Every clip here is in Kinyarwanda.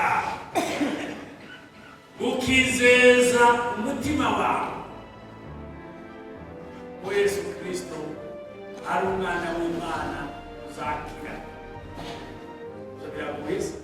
Kawe, ukizeza umutima wawe ko Yesu Kirisito ari umwana w'Imana, uzakira. Ibyo biragoye se?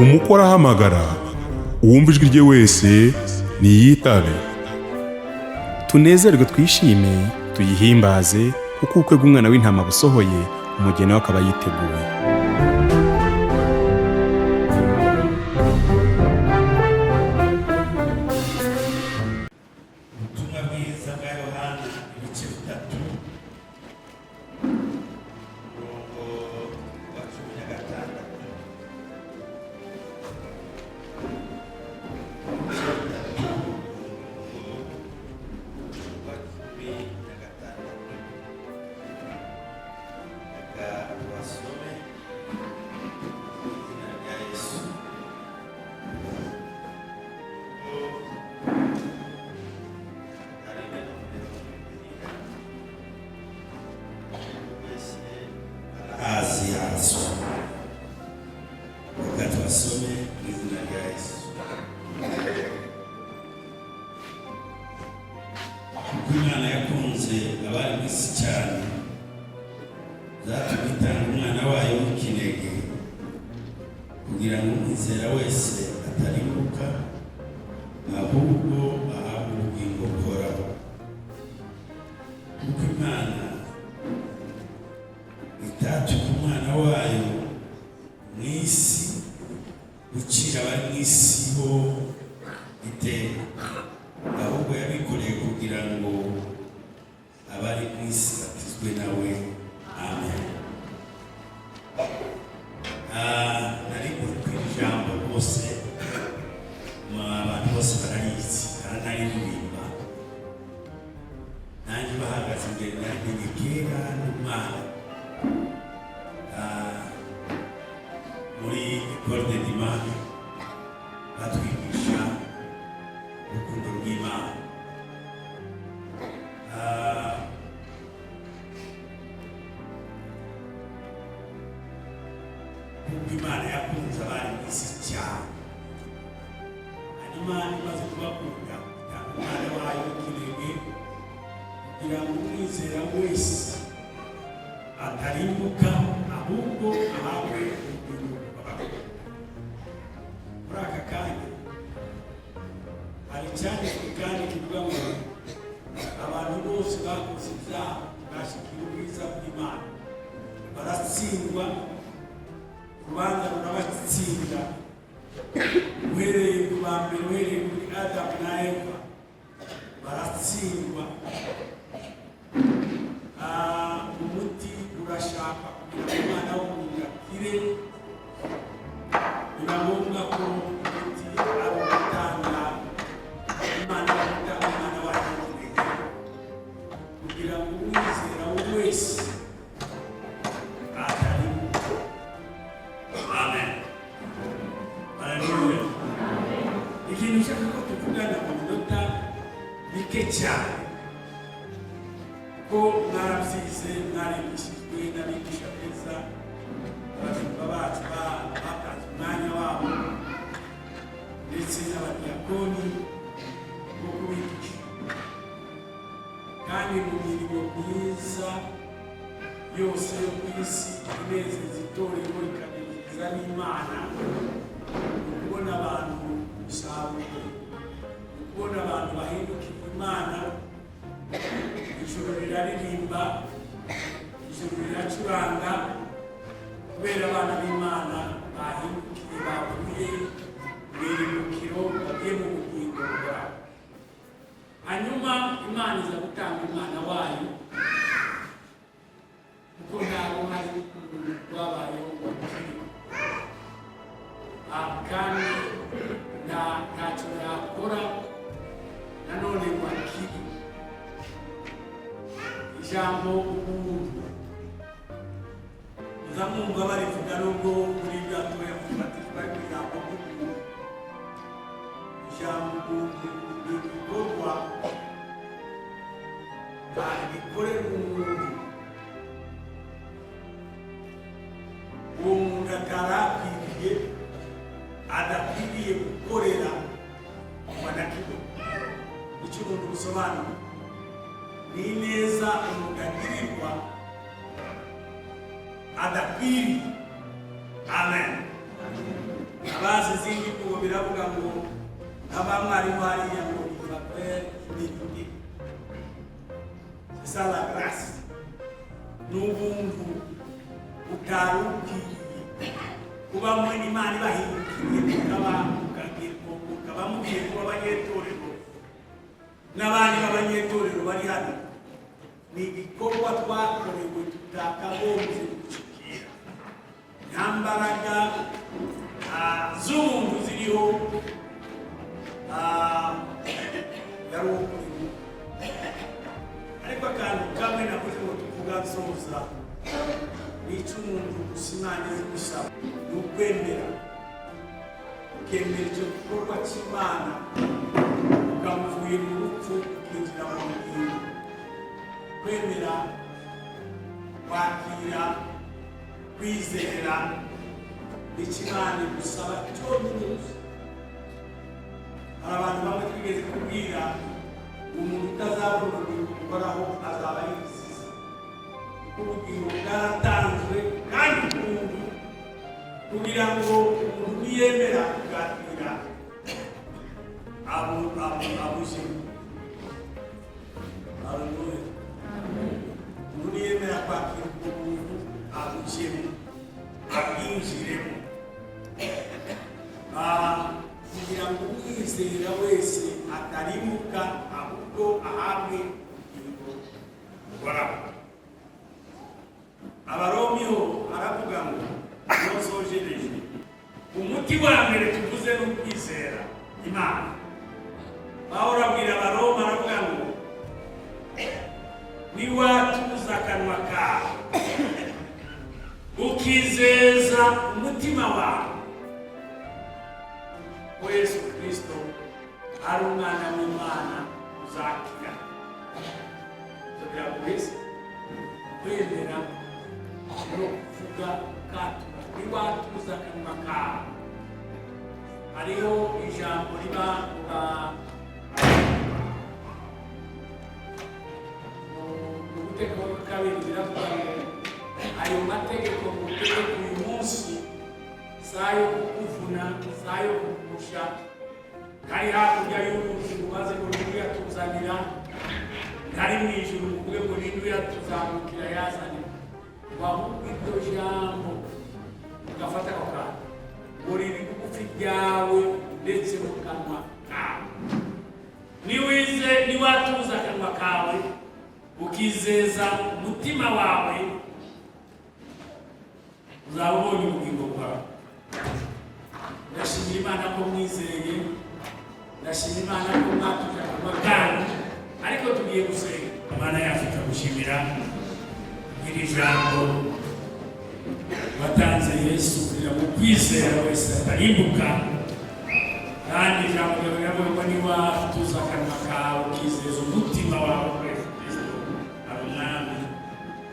Umukwe arahamagara, uwumva ijwi rye wese niyitabe. Tunezerwe, twishime, tuyihimbaze, kuko ubukwe bw'Umwana w'Intama busohoye, umugeni we akaba yiteguye. Ubutumwa bwiza bwa Yohana, ibice 3, umurongo wa 16. Ibice 3, umurongo wa 16. Reka tubasome mu izina rya Yesu. Ko ari nomero wese arahazi, yarasoma. Reka tubasome mu izina rya Yesu. Kuko Imana yakunze abari mu isi cyane, zatumye itanga umwana wayo w'ikinege, kugira ngo umwizera wese atarimbuka, ahubwo ahabwe ubugingo buhoraho. Kuko Imana itatumye umwana wayo mu isi gucira abari mu isi bo iteka, ahubwo yabikoreye kugira ngo abari mu isi bakizwe nawe. Amen. Nari kwira ijambo rwose, abantu bose bararizi, baranaririmba. Nanjye bahagaze imbere, narimenye kera n'umwana. Muri École de Dimanche batwigisha urukundo rw'Imana. Kuko Imana yakunze abari mu isi cyane, hanyuma imaze kubakunda itanga umwana wayo w'ikinege, kugira ngo umwizera wese atarimbuka, ahubwo ahabwe ubugingo buhoraho. Muri aka kanya hari icyanditswe kandi kivuga ngo abantu bose bakoze ibyaha bashikira ubwiza bw'Imana, baratsindwa, urubanza rurabatsinda, uhereye ku ba mbere, uhereye kuri Adamu na Eva, baratsindwa. Umuti urashaka kugira ngo umwana w'umuntu akire, biba ngombwa ko umuti ari ugutanga. Ikintu nshaka ko tuvugana mu minota mike cyane, ko mwarabyize, mwarigishijwe n'abigisha beza, abashumba bacu batanze umwanya wabo ndetse n'abadiyakoni bo kubigisha. Kandi mu mirimo myiza yose yo ku isi inezeza itorero ikanezeza n'Imana ni ukubona abantu umusaruro, ni ukubona abantu bahindukira Imana. Ijuru riraririmba, ijuru riracuranga kubera abana b'Imana bahindukiye, bavuye mu irimbukiro bagiye mu bugingo bwabo. Hanyuma Imana iza gutanga umwana wayo, kuko ntabwo hari rwabayeho ngo akire. Kandi ntacyo yakora nanone ngo akire. Ijambo ubuntu muza mwumva barivuga, nubwo muri gatoya mufatishwa, ariko ijambo ubuntu, ijambo ubuntu ni igikorwa gikorerwa umuntu, uwo muntu atarakwiriye, adakwiriye gukorera ngo anakibone. Icyo umuntu busobanura ni ineza umuntu agirirwa adakwiriye. Amen. Abazi izindi mvugo biravuga ngo nk'abamwarimu hariya ngo ni faveur imméritée. C'est ça la grâce. Ni ubuntu butari ukwiriye kuba mwe Imana ibahindukiriye, mukaba mugiye kuba abanyetorero n'abandi b'abanyetorero bari hano. Ni igikorwa twakorewe tutakagombye gushyikira. Nta mbaraga z'umuntu ziriho, yari uwo. Ariko akantu kamwe navuze ngo tuvuga nsoza ni icyo umuntu gusa Imana izi gusaba, ni ukwemera, ukemera icyo gikorwa cy'Imana, ukamuvuye mu rupfu ukinjira mu bugingo. Kwemera, kwakira, kwizera icyo Imana igusaba cyonyine gusa. Hari abantu bamwe twigeze kubwira: umuntu utazabona ubugingo buhoraho azaba yisize, kuko ubugingo bwaratanzwe kandi ubuntu, kugira ngo umuntu niyemera kubwakira abuzima. Haleluya! Umuntu niyemera kwakira ubwo buntu abuzemo, abwinjiremo. Kugira ngo umwizera wese atarimuka, ahubwo ahabwe ubugingo buhoraho. Abaromi ho aravuga ngo nsojereje umuti wa mbere tuvuze ni ukwizera Imana. Pawulo abwira Abaroma, aravuga ngo niwatuza akanwa kawe ukizeza umutima wawe ko Yesu Kirisito ari umwana w'Imana, uzakira. Ibyo biragoye se kwemera no kuvuga ukatura? Niwatuza akanwa kawe. Hariho ijambo riba mu gutegeko kwa kabiri, biravuga ngo ayo mategeko ngutegeka uyu munsi si ayo kukuvuna, si ayo kukugusha, ntari hakurya y'uruzi ngo ubaze ngo ninde uyatuzanira, ntari mu ijuru ngo uvuge ngo ninde uyatuzamukira yazanira, ngo ahubwo iryo jambo ugafata ako kantu ngo riri bugufi ryawe ndetse mu kanwa kawe. Niwize, niwatuza akanwa kawe ukizeza umutima wawe, uzaba ubonye ubugingo bwawe. Ndashimira Imana ko mwizeye, ndashima Imana ko mwatuje akanwa kanyu, ariko tugiye gusenga. Imana yacu, turagushimira iri jambo watanze Yesu kugira ngo kwizera wese atarimbuka. Kandi ijambo ryawe riravuga ko niba tuza akanwa kawe ukizeza umutima wawe ko Yesu Kristo ari umwami,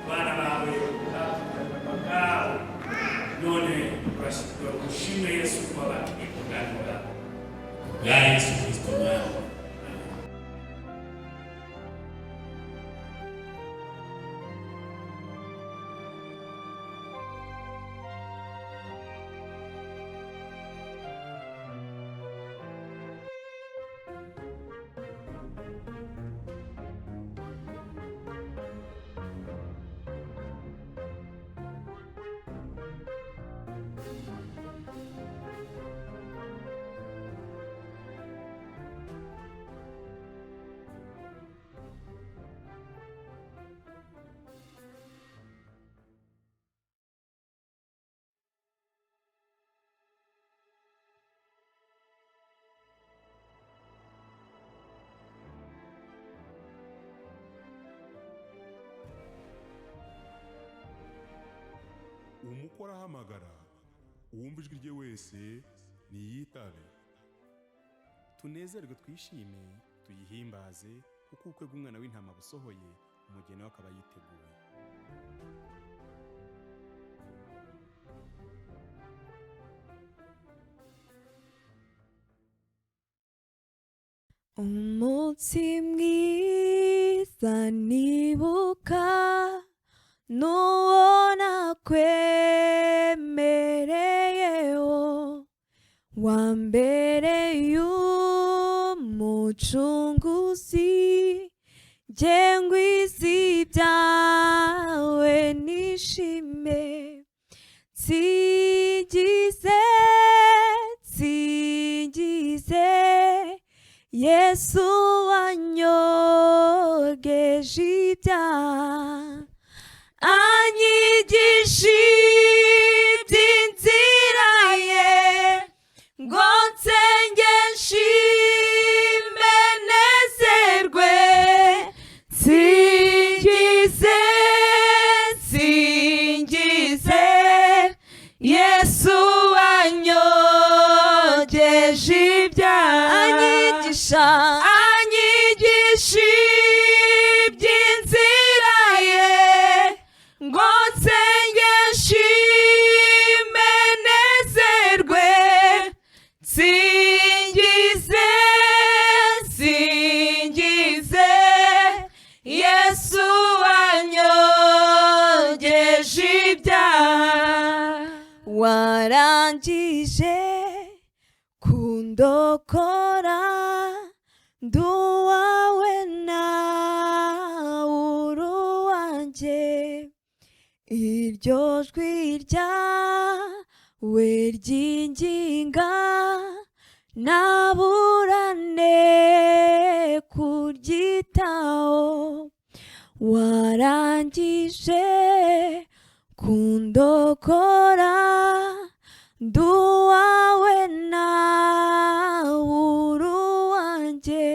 abana bawe akanwa kawe, none urashime Yesu kuba bakiriye ku bwami bwawe bwa Yesu Kristo mwami. Umukwe arahamagara, uwumva ijwi rye wese niyitabe. Tunezerwe twishime, tuyihimbaze, kuko ubukwe bw'umwana w'intama busohoye, umugeni we akaba yiteguye. Umunsi mwiza nibuka n'uwo nakwemereyeho, wa mbere y'umucunguzi, jye ngwiza ibyawe nishime, nsingize, nsingize Yesu wanyogeje ibyaha, anyigisha iby'inzira ye, ngo nsenge nshime nezerwe, nsingize, nsingize Yesu wanyogeje ibyaha, anyigisha, anyigisha iby'inzira ye, ngo nsenge nshime nezerwe, nsingize, nsingize Yesu wanyogeje ibyaha, warangije kundokora, nduwawe nawe uruwanjye, iryo jwi ryawe ryinginga naburane kuryitaho, warangije kundokora, nduwawe nawe uruwanjye,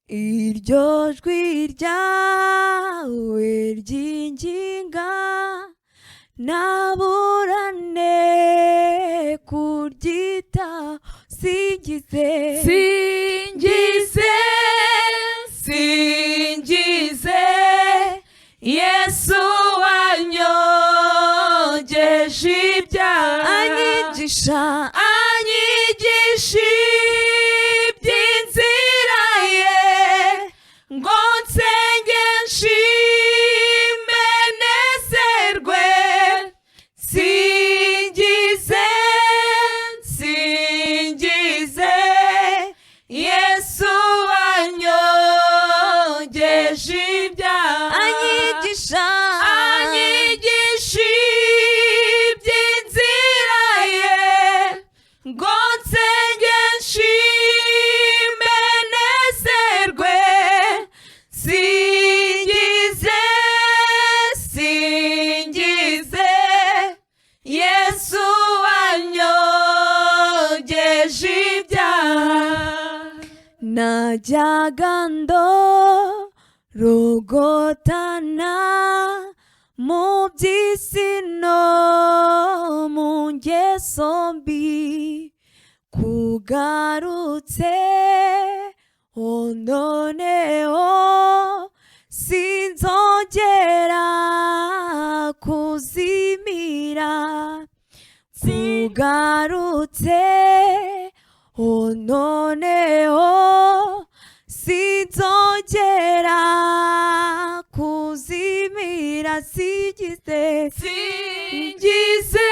iryo jwi ryawe ryinginga naburane kuryita, singize, singize, singize Yesu wanyogeje ibyaha, anyigisha, anyigisha iby'inzira ye, ngo nsenge nshime nezerwe, nsingize, nsingize Yesu wanyogeje ibyaha, anyigisha, anyigisha iby'inzira ye, ngo nsenge nshime nezerwe, nsingize, nsingize Yesu wanyogeje ibyaha, najyaga ndorogotana mu by'isi no mu ngeso mbi, ku Kugarutse noneho sinzongera kuzimira. Kugarutse noneho sinzongera kuzimira. Singize, Singize,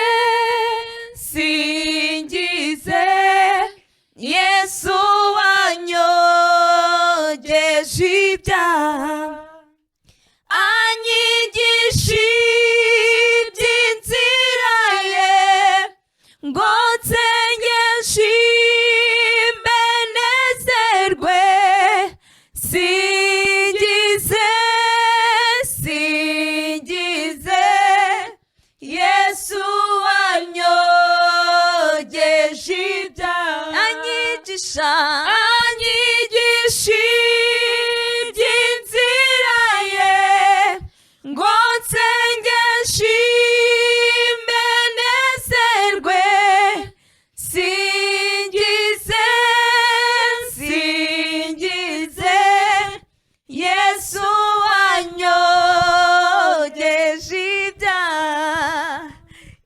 singize Yesu wanyogeje ibyaha, anyigisha iby'inzira ye, ngo nsengeshe mbenezerwe. Singize, singize Yesu wanyogeje ibyaha, anyigisha, anyigisha iby'inzira ye, ngo nsengeshe mbenezerwe. Singize, singize Yesu wanyogeje ibyaha.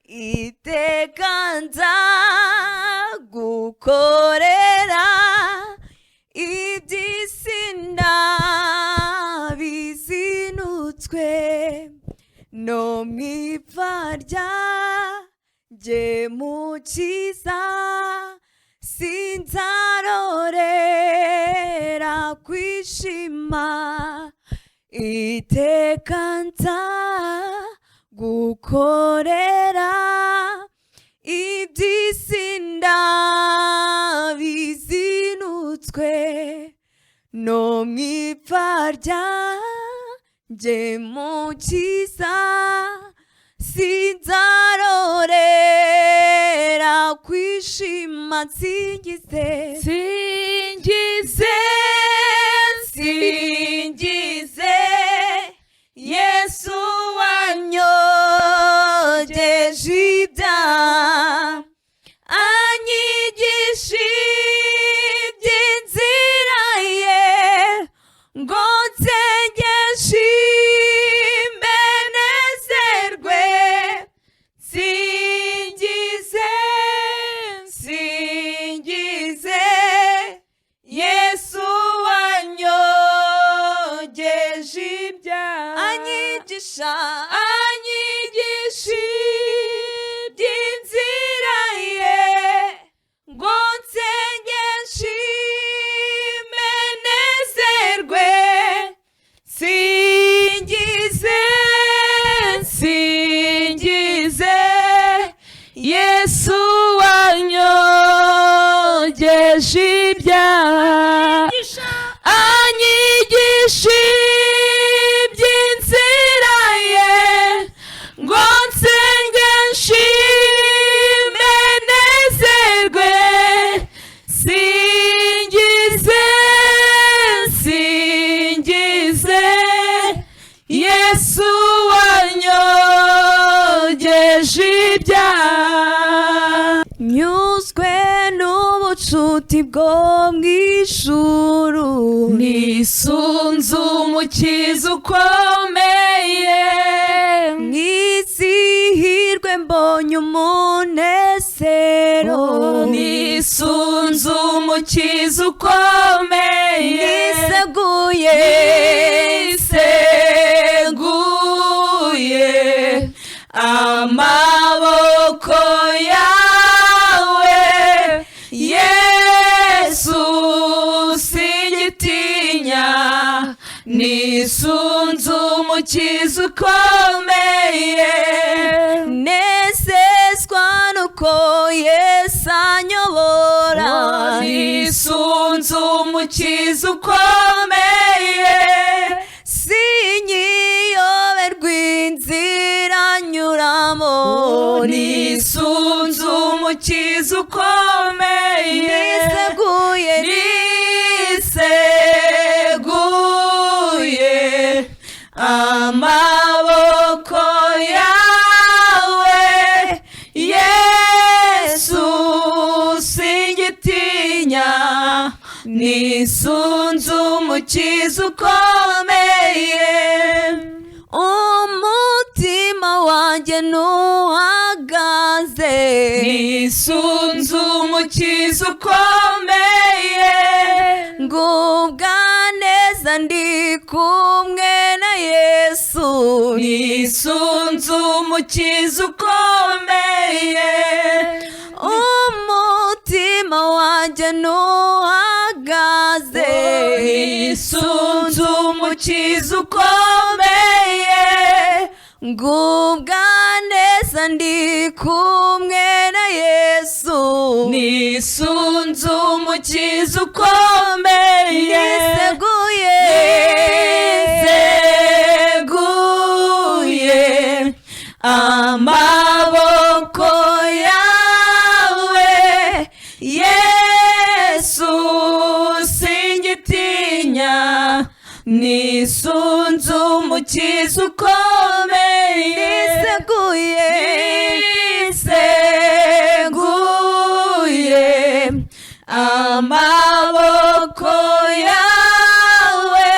Iteka nzagukorera, iby'isi ndabizinutswe, no mu ipfa ryanjye Mukiza sinzarorera kwishima. Iteka nzagukorera, iby'isi ndabizinutswe, no mu ipfa ryanjye Mukiza sinzarorera kwishima. Nsingize, Singize, singize Yesu wanyogeje ibyaha, anyigisha iby'inzira ye, ngo nsengeshe mbenezerwe. Singize, singize Yesu wanyogeje ibyaha, anyigisha, anyigisha iby'inzira ye, ngo nsengeshe mbenezerwe. Singize, singize Yesu wanyogeje ibyaha, anyigisha iby'inzira ye, ngo nsengeshe mbenezerwe. Singize, singize Yesu wanyogeje ibyaha. Nyuzwe n'ubucuti bwo mu ijuru, Nisunze umukiza ukomeye, mwizihirwe mbonye umunezero, nisunze umukiza ukomeye, niseguye, niseguye amaboko yawe Yesu, singitinya, nisunze umukiza ukomeye, nezezwa nuko Yesu anyobora, nisunze umukiza ukomeye, sinyiyoberwa inzira nyuramo, nisunze umukiza ukomeye, niseguye, niseguye amaboko yawe Yesu, singitinya. Nisunze umukiza ukomeye. Umutima wanjye ntuhagaze. Nisunze umukiza ukomeye. Ngubwa neza ndi kumwe na Yesu. Nisunze umukiza ukomeye. Umutima wanjye ntuhagaze. Nisunze umukiza ukomeye. Ngubwa neza ndi kumwe na Yesu. Nisunze umukiza ukomeye. Niseguye. Niseguye amaboko yawe, Yesu, singitinya. Nisunze umukiza ukomeye. Niseguye. Niseguye amaboko yawe,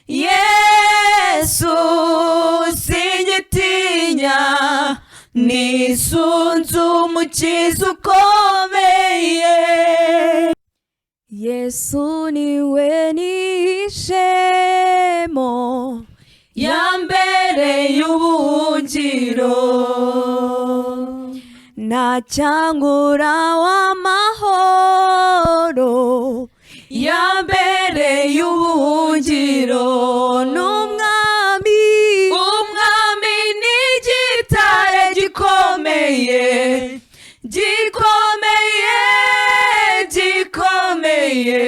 Yesu, singitinya. Nisunze umukiza ukomeye. Yesu niwe nishemo Ya mbere y'ubuhungiro. Nta cyangura w'amahoro. Ya mbere y'ubuhungiro. N'umwami. Umwami ni igitare gikomeye, gikomeye, gikomeye.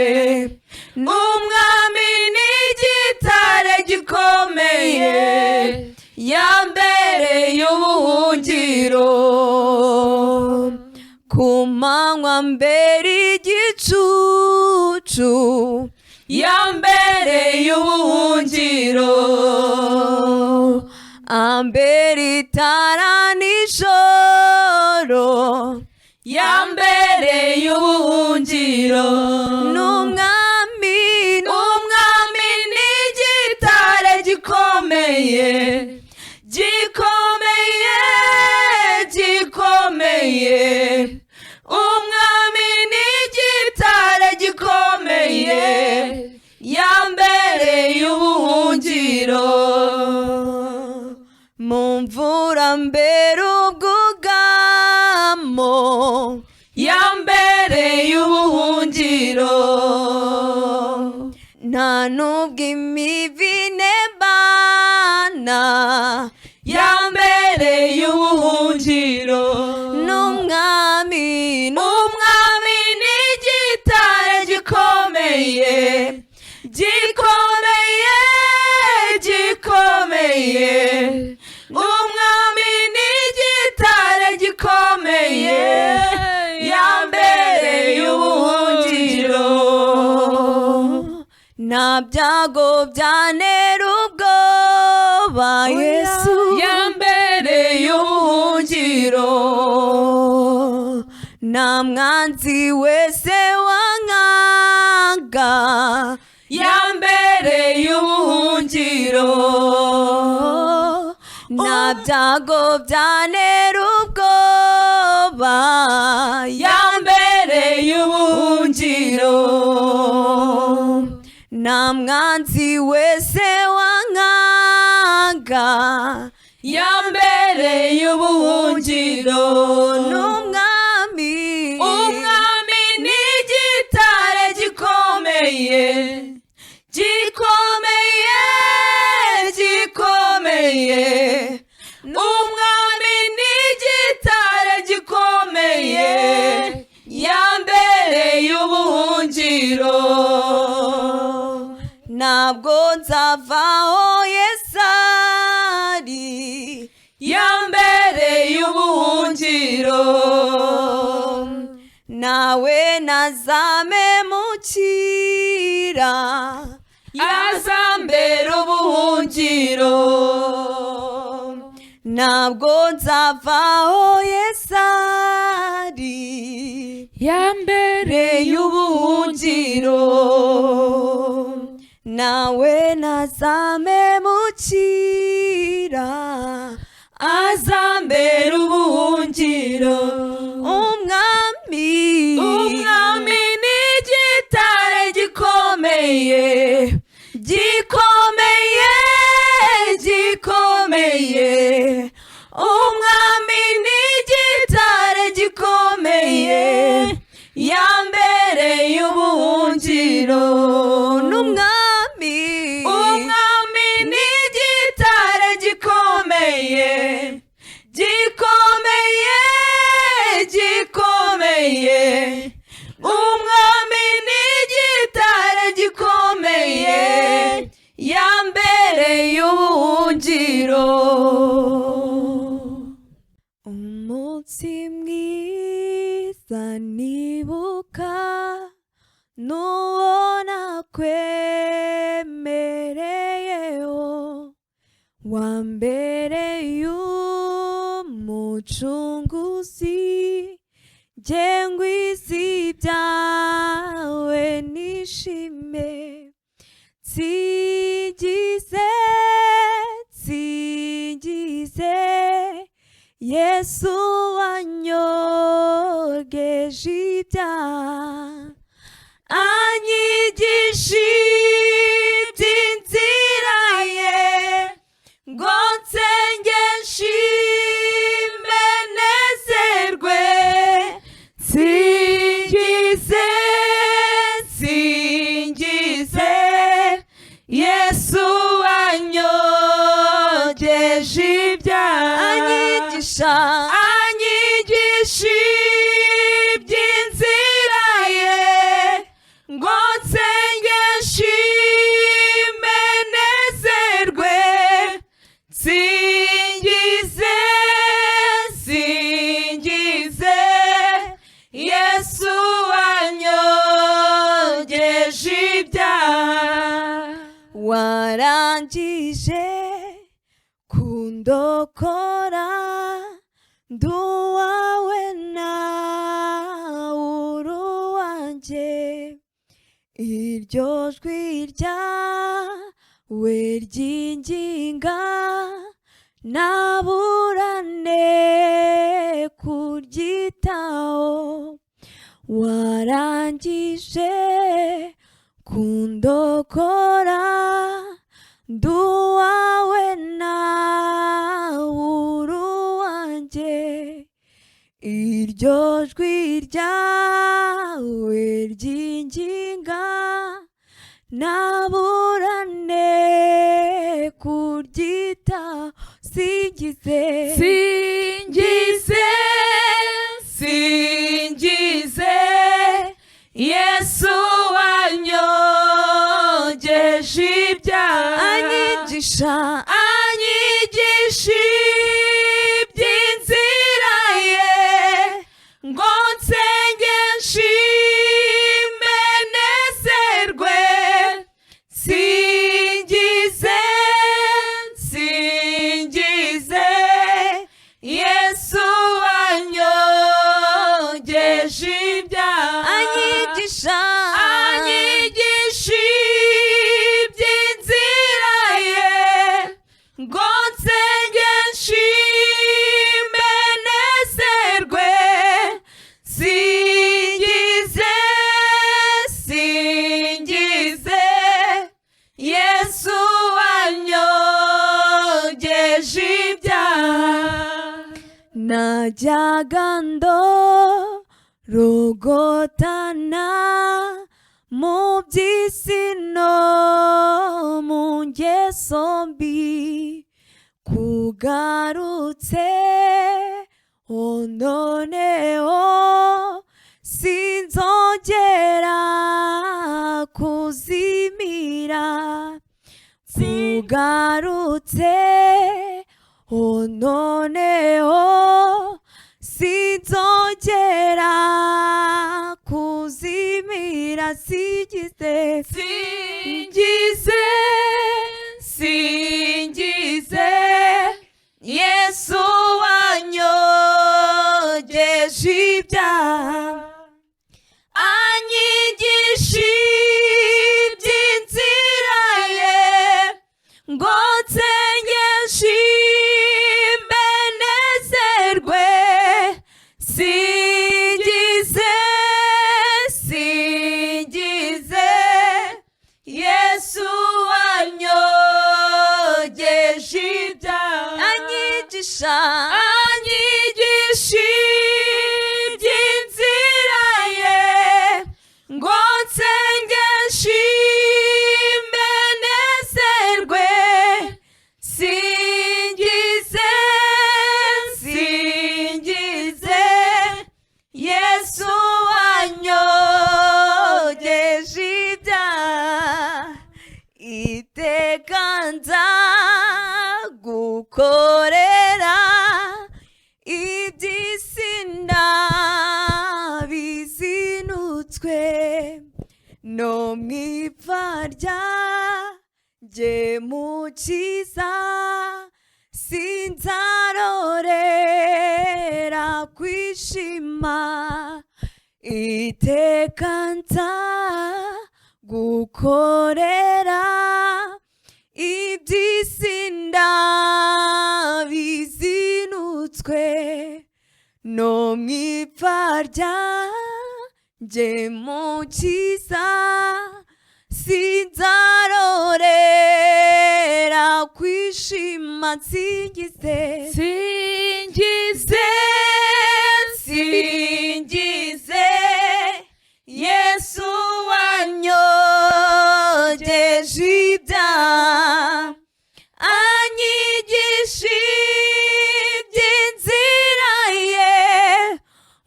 Umwami ni igitare gikomeye, ya mbere y'ubuhungiro. Ku manywa mbere igicucu. Ya mbere y'ubuhungiro. Ambera itara nijoro. Ya mbere y'ubuhungiro. N'umwami. Umwami ni igitare gikomeye, gikomeye, gikomeye. Umwami ni igitare gikomeye, ya mbere y'ubuhungiro. Mu mvura mbere ubwugamo. Ya mbere y'ubuhungiro. Nta n'ubwo imivine bana. Ya mbere y'ubuhungiro. N'umwami. Umwami ni igitare gikomeye, gikomeye, gikomeye. Umwami ni igitare gikomeye, ya mbere y'ubuhungiro. Nta byago byantera ubwoba, Yesu. Ya mbere y'ubuhungiro. Nta mwanzi wese wankanga. Ya mbere y'ubuhungiro. Nta byago byantera ubwoba. Ya mbere y'ubuhungiro. Nta mwanzi wese wankanga. Ya mbere y'ubuhungiro. N'umwami. Umwami ni igitare gikomeye, gikomeye, gikomeye. Umwami ni igitare gikomeye, ya mbere y'ubuhungiro. Ntabwo nzavaho Yesu ari. Ya mbere y'ubuhungiro. Nawe nazamemukira. Azambera ubuhungiro. Ntabwo nzavaho Yesu ari. Ya mbere y'ubuhungiro. ubuhungiro. Nawe nazamemukira, azambera ubuhungiro. Umwami, Umwami ni igitare gikomeye, gikomeye, gikomeye. Umwami ni igitare gikomeye, yambereye ubuhungiro. N'umwami, Umwami ni igitare gikomeye, gikomeye, gikomeye. Umwami ni igitare gikomeye, yambereye ubuhungiro. Umunsi mwiza nibuka n'uwo nakwemereyeho, wa mbere y'umucunguzi, jye isi byawe nishime. Nsingize, nsingize Yesu wanyogeje ibyaha, anyigisha iby'inzira ye, ngo nsenge nshime nezerwe. Nsingize, nsingize Yesu wanyogeje ibyaha, anyigisha, anyigisha iby'inzira ye, ngo nsenge nshime nezerwe. Nsingize, nsingize Yesu wanyogeje ibyaha. Warangije kundokora, nduwawe nawe uruwanjye. Iryo jwi ryawe ryinginga, naburane kuryitaho. Warangije kundokora, nduwawe nawe uruwanjye. Iryo jwi ryawe ryinginga, naburane kuryita. Singize, Singize, singize Yesu wanyogeje ibyaha, anyigisha, anyigisha iby'inzira ye, ngo nsenge nshime nezerwe. Singize, nsingize Yesu wanyogeje ibyaha, anyigisha, anyigisha iby'inzira ye, ngo nsenge nshime nezerwe. Singize, singize Yesu wanyogeje ibyaha. Najyaga ndorogotana mu by'isi no mu ngeso mbi, kugarutse noneho sinzongera kuzimira. Kugarutse noneho sinzongera kuzimira. Singize, Singize, singize Yesu wanyogeje ibyaha, anyigisha No mu ipfa ryanjye mukiza, sinzarorera kwishima, iteka nzagukorera, iby'isi ndabizinutswe. No mu ipfa ryanjye mukiza, sinzarorera kwishima. Nsingize, Singize, singize Yesu wanyogeje ibyaha, anyigisha iby'inzira ye,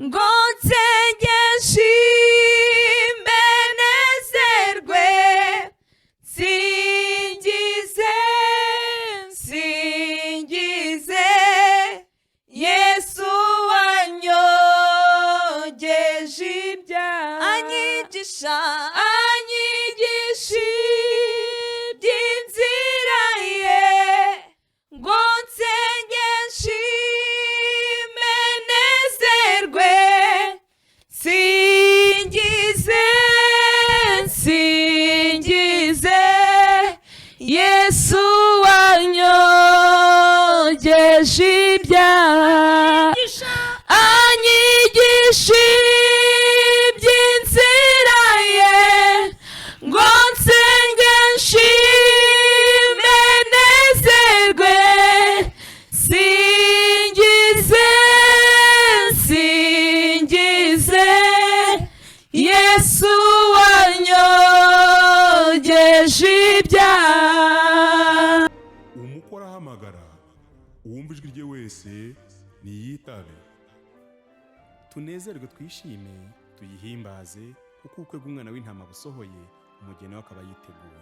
ngo nsengeshe imenezerwe. Singize, singize Yesu wanyogeje ibyaha, anyigisha, anyigisha iby'inzira ye, ngo nsengeshe imenezerwe. Singize, singize Yesu wanyogeje ibyaha, anyigisha iby'inzira ye, ngo nsengeshe imenezerwe. Singize, singize Yesu wanyogeje ibyaha. Umukwe arahamagara, uwumva ijwi rye wese niyitabe. Tunezerwe, twishime, tuyihimbaze, kuko ubukwe bw'umwana w'intama busohoye, umugeni we akaba yiteguye.